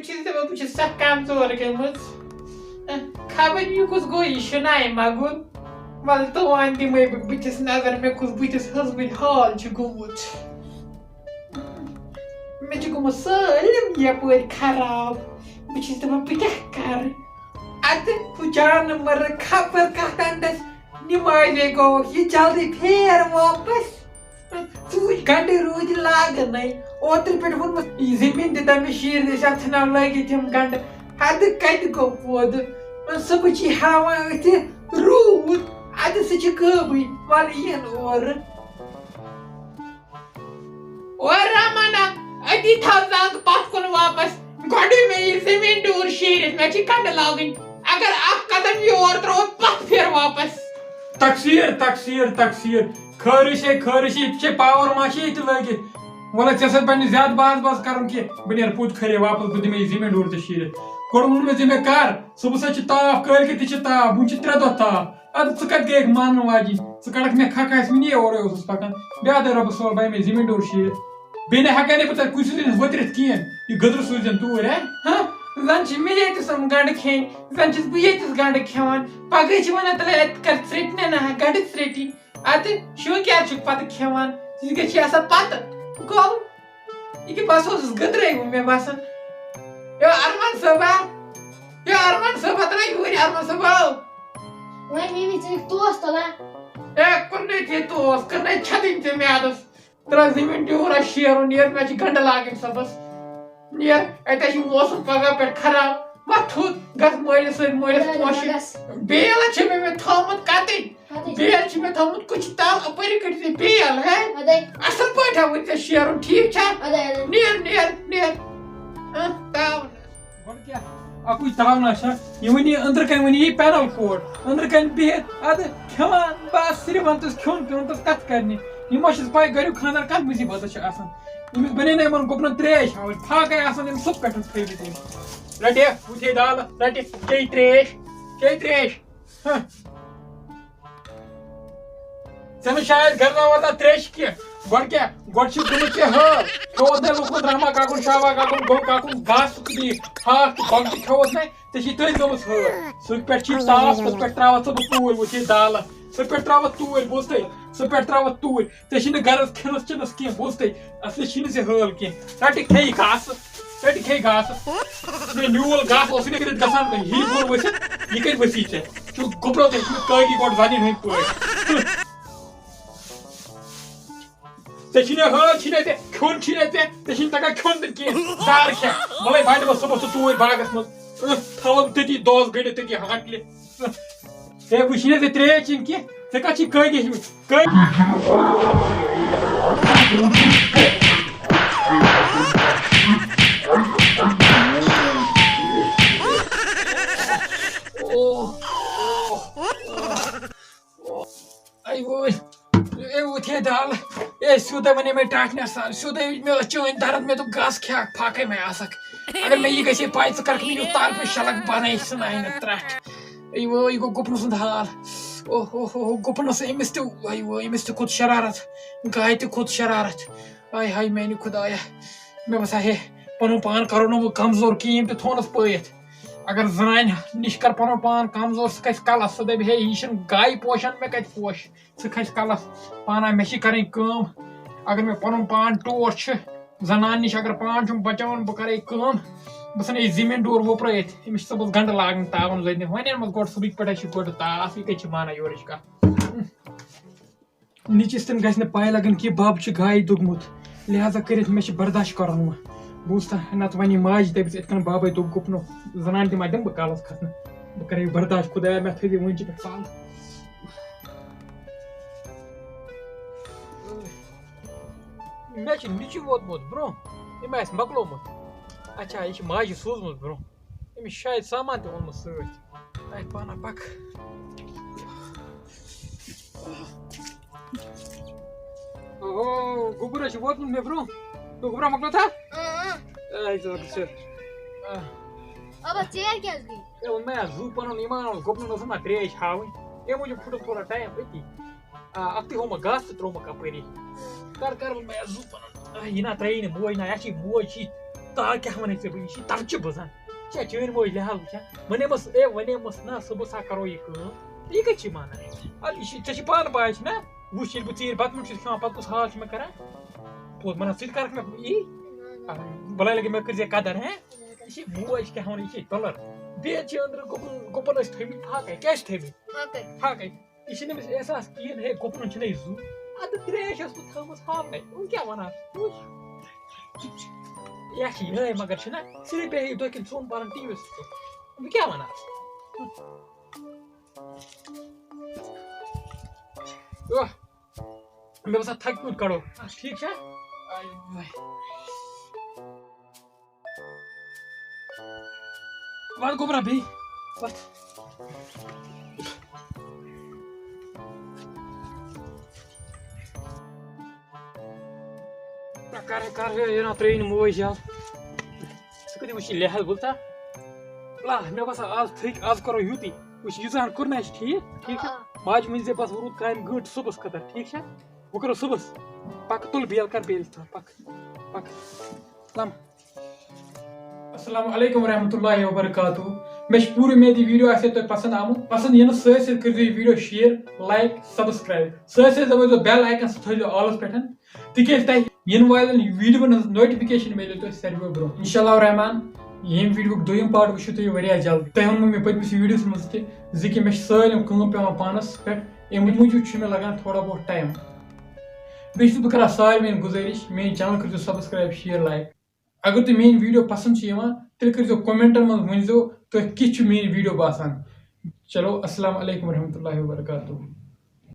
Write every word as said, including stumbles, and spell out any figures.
بہٕ چھَس دَپان، بہٕ چھَس سَکھ کمزور گٔمٕژ۔ خبر یہِ کُس گوٚو، یہِ شِناے مَگُن۔ وَلہٕ تہٕ وۄنۍ دِمَے بہٕ بٕتھِس نظر، مےٚ کُس بٕتھِس حظ وٕنہِ حال چھُ گوٚمُت۔ مےٚ چھُ گوٚمُت سٲلِم یَپٲرۍ خراب۔ بہٕ چھَس دَپان، بہٕ کیٛاہ کَرٕ؟ اَدٕ ہُہ جانہٕ مَرٕ خبر کَتھ اَندَس نِماے گوٚو، یہِ جلدی پھیر واپَس۔ ژوٗنٛٹھۍ گنٛڈٕ روٗدۍ لاگنَے۔ اوترٕ پٮ۪ٹھ ووٚنمُت، یہِ زٔمیٖن دِتہ مےٚ شیٖرِتھ، أسۍ اَتھ ژھٕنو لٲگِتھ یِم گنٛڈٕ۔ ہتہٕ کتہِ گوٚو پٲدٕ؟ صُبحٕچی ہاوان أتھِ روٗد، اَدٕ سُہ چھِ غٲبٕے، وَلہٕ یِن اورٕ۔ اورٕ رمانا، أتی تھاو زنٛگ پتھ کُن واپس۔ گۄڈٕے مےٚ یہِ زٔمیٖن ڈوٗر شیٖرِتھ، مےٚ چھِ گنٛڈٕ لاگٕنۍ۔ اگر اکھ قدم یور ترٛووُتھ، پتھ پھِر واپس۔ تقصیر، تقصیر، تقصیر۔ خٲرٕے چھے، خٲرٕے چھے، ییٚتہِ چھے پاور ما چھے ییٚتہِ لٲگِتھ؟ وَلہٕ ژےٚ سۭتۍ بَنہِ نہٕ زیادٕ باز باز کَرُن کینٛہہ۔ بہٕ نیرٕ پوٚت کھرے واپس، بہٕ دِمے یہِ زٔمیٖن ڈوٗر ژےٚ شیٖرِتھ۔ گۄڈٕ ووٚن مےٚ ژےٚ مےٚ کَر، صُبحَس حظ چھِ تاپھ، کٲلۍ کٮ۪تھ تہِ چھِ تاپھ، وٕنہِ چھِ ترٛےٚ دۄہ تاپھ۔ اَدٕ ژٕ کَتہِ گٔیَکھ ماننہٕ واجِنۍ؟ ژٕ کَڑَکھ مےٚ کھَکھ آسہِ وٕنی اورَے اوسُس پَکان۔ بیٚہہ اَدَے رۄبَس حوالہٕ، بہٕ اَنہٕ یہِ زٔمیٖن ڈوٗر شیٖرِتھ۔ بیٚیہِ نہٕ ہٮ۪کَے نہٕ بہٕ ژےٚ کُنہِ سۭتۍ ؤتھرِتھ کِہیٖنۍ۔ یہِ گٔدٕر سوٗزِن توٗرۍ، ہے؟ ہہ؟ زَن چھِ مےٚ ییٚتہِ سۄم گَنٛڈٕ کھیٚنۍ، زَن چھَس بہٕ ییٚتِس گَنٛڈٕ کھٮ۪وان۔ پَگہٕے چھِ وَنان، تَلے اَتہِ کَر ژرٛٹنہِ نہ ہا، گَنٛڈٕ ژرٛٹِنۍ۔ اَدٕ شوٗ کیٛازِ چھُکھ پَتہٕ کھٮ۪وان؟ ژٕ چھُکھ، ژےٚ چھِ آسان پَتہٕ۔ گوٚو؟ یہِ کیٛاہ، بہٕ ہسا اوسُس گٔدرٲومُت، مےٚ باسان۔ یو ارمان صٲبا، یو ارمان صٲبا، ترٛاو یوٗرۍ ارمان صٲبا۔ وۄنۍ مِمی، ژٕ چھُکھ توس تُلان۔ اے، کُنُے تہِ توس، کٕنٕے چھَتٕنۍ تہِ میادَس۔ ترٛاو زٔمیٖن ڈیوٗرا شیرُن، نیر، مےٚ چھِ گنٛڈٕ لاگٕنۍ صُبحَس۔ نیر، اَتہِ چھِ موسم پگاہ پٮ۪ٹھ خراب۔ وۄتھ تھوٚد، گژھ مٲلِس سۭتۍ، مٲلِس نہ، نہ، پونٛسہٕ۔ نہ گژھ۔ بیل چھِ مےٚ، مےٚ تھوٚومُت کَتٕنۍ۔ اَدے۔ بیل چھِ مےٚ تھوٚومُت کُچہِ تَل، اَپٲری کٔڑِتھ یہِ بیل، ہے؟ اَدے۔ اَصٕل پٲٹھۍ ہا وٕنۍ ژےٚ شیرُن، ٹھیٖک چھا؟ اَدے، اَدے۔ نیر، نیر، نیر۔ اَہ، تاو نہٕ۔ گۄڈٕ کیٛاہ؟ اَکُے تاونا چھا؟ یہِ وٕنی أنٛدرٕ کَنۍ وٕنی یہِ پینل کوڈ۔ أنٛدرٕ کَنۍ بِہِتھ، اَدٕ کھٮ۪وان، بَس صرف وَنتَس کھیوٚن پیوٚن، تَس کَتھ کَرنہِ؟ یہِ ما چھُس پَے گَریُک خانٛدار کَتھ مُصیٖبتَس چھُ آسان؟ ییٚمِس بَنے نہٕ یِمَن گُپنَن ترٛیش ہاوٕنۍ، فاقَے آسان ییٚمہِ صُبح پٮ۪ٹھ تھٲومٕتۍ أمۍ۔ رَٹے، وٕچھے دالہٕ، رَٹے، چے ترٛیش، چے ترٛیش۔ ہہ۔ ژےٚ نہٕ شاید گرناوان تتھ تریشہِ کینٛہہ۔ گۄڈٕ کیٛاہ؟ گۄڈٕ چھِ گٔمٕژ ژےٚ حٲل۔ ژےٚ اوس نَے لوٚگمُت رحمہ کاکُن، شاہ باغ کاکُن، گوٚو کاکُن گاسہٕ تہٕ بیٚیہِ ہاکھ تہٕ گۄگجہِ کھیوٚوُس نَے، ژےٚ چھِ تٔتھۍ گٔمٕژ حٲل۔ سُہ پٮ۪ٹھ چھِ تاپھ، سُہ پٮ۪ٹھ ترٛاوَتھ ژٕ بہٕ توٗرۍ، وٕچھ یہِ دالہٕ۔ سُہ پٮ۪ٹھ ترٛاوَتھ توٗرۍ، بوٗزتھٕے؟ سُہ پٮ۪ٹھ ترٛاوَتھ توٗرۍ۔ ژےٚ چھِنہٕ گرس کھٮ۪نس چٮ۪نس کینٛہہ، بوٗزتھٕے؟ اصلی چھِنہٕ ژےٚ حٲل کینٛہہ۔ رَٹہِ کھیٚیہِ گاسہٕ، رَٹہِ کھیٚیہِ گاسہٕ۔ مےٚ نیوٗل گاسہٕ اوس نہٕ کٔرِتھ گژھان، یی بوٚن ؤسِتھ، یہِ کَتہِ ؤسی ژےٚ؟ ژٕ گوٚبرو تٔمۍ سٕنٛدِ کٲگی گۄڈٕ زَنہِ ہٕنٛدۍ پٲٹھۍ۔ ژےٚ چھِنہٕ حٲل چھِنہٕ ژےٚ، کھیوٚن چھِنہٕ ژےٚ، ژےٚ چھِنہٕ تَگان کھیوٚن تہِ کینٛہہ۔ دار کھےٚ، وَلَے بَنہِ بہٕ صُبحَس ژٕ توٗرۍ باغَس منٛز۔ اۭں، تھاوَکھ تٔتی دۄہَس گٔنٛڈِتھ تٔتی ہاکلہِ۔ ہے، وٕچھ نہ ژےٚ ترٛیش چیٚنۍ کینٛہہ؟ ژےٚ کَتھ چھِ کٲگی ہیٚچھمٕتۍ؟ کٲگی۔ اَے وٲے، اے وُتھے دال، اے سیوٚدے وَنے مےٚ ٹاٹھنہِ سان، سیوٚدے مےٚ ٲس چٲنۍ دَرد، مےٚ دوٚپ گاسہٕ کھےٚ، فاقے مےٚ آسَکھ۔ اگر مےٚ یہِ گژھِ ہے پَے، ژٕ کَرَکھ مےٚ یُتھ طرفہٕ شَلَکھ بَنٲیِتھ ژٕ ناینہٕ ترٛٹھ۔ اے وٲے، یہِ گوٚو گُپنہٕ سُنٛد حال۔ اوہ، اوہ، اوہ، گُپنَس أمِس تہِ، اے وٲے، أمِس تہِ کھوٚت شرارت، گایہِ تہِ کھوٚت شرارت۔ آے ہاے میٛانہِ خۄدایا، مےٚ باسان ہے، پَنُن پان کَرو نہٕ وۄنۍ کمزور کِہیٖنۍ تہِ تھوٚونَس پٲیِتھ۔ اگر زنانہِ نِش کر پنُن پان کمزور، سُہ کھسہِ کلس، سُہ دپہِ، ہے، یہِ چھِنہٕ گایہِ پوشان، مےٚ کتہِ پوش؟ سُہ کھسہِ کلس۔ پانا مےٚ چھِ کرٕنۍ کٲم۔ اگر مےٚ پنُن پان ٹوٹھ چھُ، زنانہِ نِش اگر پان چھُم بچاوُن، بہٕ کرے کٲم، بہٕ ژھٕنہٕ یہِ زٔمیٖن ڈوٗر وۄپرٲیِتھ۔ أمِس چھِ صُبحس گنڈٕ لاگٕنۍ تاون زٔدنہِ۔ وۄنۍ یِمس گۄڈٕ صُبحٕکۍ پٮ۪ٹھ اَسہِ چھِ گۄڈٕ تاپھ، یہِ کتہِ چھِ مانان یورٕچ کتھ؟ نِچِس تہِ گژھِ نہٕ پَے لَگٕنۍ کہِ بَب چھُ گایہِ دوٚگمُت، لہذا کٔرِتھ مےٚ چھُ برداش کَرُن وۄنۍ۔ بوٗزتھا؟ نَتہٕ وَنہِ ماجہِ، دَپٮ۪س، "یِتھ کٔنۍ بابَے دوٚگ گُپنو، زَنان تہِ ما دِمہٕ بہٕ کَلَس کھَسنہٕ؟" بہٕ کَرٕ یہِ برداش، خۄدایا، مےٚ تھٲیزِ وٕنۍ چہِ پٮ۪ٹھ پَل۔ مےٚ چھُ نِچہِ ووتمُت برٛونٛہہ، أمۍ آسہِ مۄکلومُت۔ اچھا، یہِ چھُ ماجہِ سوٗزمُت برٛونٛہہ۔ أمِس شاید سامان تہِ اوٚنمُت سۭتۍ۔ اَے پانہ پَک۔ اوہو، گوٚبُر حظ چھُ ووتمُت مےٚ برٛونٛہہ۔ تو گوٚبرا مۄکلو تھا؟ اۭں۔ اَے ژٕ لۄکُٹ ژٕ۔ آ۔ بابا، ژیر کیٛازِ گٔے؟ ہے، ووٚن مےٚ، زُو پَنُن ایٖمان اوس، گُپنَن اوسُم نہ ترٛیش ہاوٕنۍ۔ اَمہِ موٗجوٗب پھُٹُس تھوڑا ٹایم أتی۔ آ، اَکھتُے ہوومَکھ گاسہٕ تہٕ ترٛوومَکھ اَپٲری۔ کَر، کَر وۄنۍ مےٚ زُو پَنُن۔ آ، یہِ نہ ترٛیی نہٕ بوے نہ، یَتھ چھِ موج چھِ۔ تا کیٛاہ وَنَے ژےٚ بہٕ، یہِ چھِ تَمچہِ بٕزَن۔ ژےٚ چٲنۍ موج لحاظ وٕچھان، وَنیمَس، اے، وَنیمَس نا، صُبحَس ہا کَرو یہِ کٲم۔ یہِ کَتہِ چھِ مانان؟ اَدٕ یہِ چھِ، ژےٚ چھِ پانہٕ پَے چھِ نا، وٕچھ ییٚلہِ بہٕ ژیٖرۍ بَتہٕ میوٚنٛڈ چھُس کھٮ۪وان، پَتہٕ کُس حال چھُ مےٚ کَران؟ پوٚز وَنان، ژٕ تہِ کَرَکھ مےٚ یی؟ بَلاے لَگہِ مےٚ کٔرۍ زِ قدر، ہیں؟ یہِ چھِ موج کیٛاہ وَنان، یہِ چھِ دۄلَر۔ بیٚیہِ چھِ أنٛدرٕ گُپَن، گُپَن ٲسۍ تھٲومٕتۍ پھاکَے، کیٛازِ چھِ تھٲومٕتۍ؟ پھاکَے۔ پھاکَے۔ یہِ چھِنہٕ أمِس احساس کِہیٖنۍ، ہے، گُپنَن چھِنہٕ أسۍ زُو۔ اَدٕ ترٛیش ٲس نہٕ تھٲومٕژ ہاونَے۔ وۄنۍ کیٛاہ وَنان؟ وٕچھ۔ یہِ چھِ یِہوٚے مگر چھِنہ صرف بیٚہہِ دۄہ کِنۍ ژوٚن پَران ٹی وی یَس سۭتۍ۔ وۄنۍ کیٛاہ وَنان؟ اوہ، مےٚ باسان تھَکہِ کیُتھ کَڑو۔ آ، ٹھیٖک چھا؟ آے وَے۔ وَتھ گوٚبرا بیٚیہِ۔ وَتھ۔ نہ کَر ہے، کَر ہے، یہِ نا ترٛٲیِن موج یَل۔ ژٕ کۭتیاہ وٕچھ یہِ لحاظ بوٗزتھا؟ لا، مےٚ باسان آز تھٔکۍ، آز کَرو یُتُے۔ وٕچھ، ییٖژاہَن کوٚر نہ اَسہِ ٹھیٖک، ٹھیٖک چھا؟ آ۔ ماجہِ ؤنۍ زِ بَس وۄنۍ روٗد کامہِ گٲنٛٹہٕ صُبحَس خٲطرٕ، ٹھیٖک چھا؟ وۄنۍ کَرو صُبحَس۔ پَکہٕ تُل بیل کَر بیل ژٕ، پَکہٕ، پَکہٕ۔ سلام۔ السلام علیکم ورحمۃ اللہ وبرکاتہ۔ مےٚ چھِ پوٗرٕ اُمید یہِ video آسہِ تۄہہِ پسنٛد آمُت۔ پسنٛد یِنہٕ سۭتۍ سۭتۍ کٔرۍزیو یہِ video share، like، subscribe۔ سۭتۍ سۭتۍ دبٲیزیو bell icon، سُہ تھٲیزیو allس پٮ۪ٹھ، تِکیازِ تۄہہِ یِنہٕ والٮ۪ن videoن ہٕنٛز notification میلہِ تۄہہِ ساروِیو برونٛہہ۔ انشاءاللہ الرحمن، ییٚمہِ videoہُک دوٚیِم part وٕچھِو تُہۍ واریاہ جلدی۔ تۄہہِ ووٚنمُو مےٚ پٔتمِس videoس منٛز تہِ زِ کہِ مےٚ چھِ سٲلِم کٲم پٮ۪وان پانس پٮ۪ٹھ، اَمہِ موٗجوٗب چھُ مےٚ لگان تھوڑا بہت time۔ بیٚیہِ چھُس بہٕ کران ساروِین گُزٲرِش، میٲنۍ channel کٔرۍزیو subscribe، share، like۔ اگر تۄہہِ میٲنۍ video پسنٛد چھِ یِوان، تیٚلہِ کٔرۍزیو commentن منٛز، ؤنۍزیو تۄہہِ کِژھ چھِ میٲنۍ video باسان۔ چلو، السلام علیکم ورحمۃ اللہ وبرکاتہ۔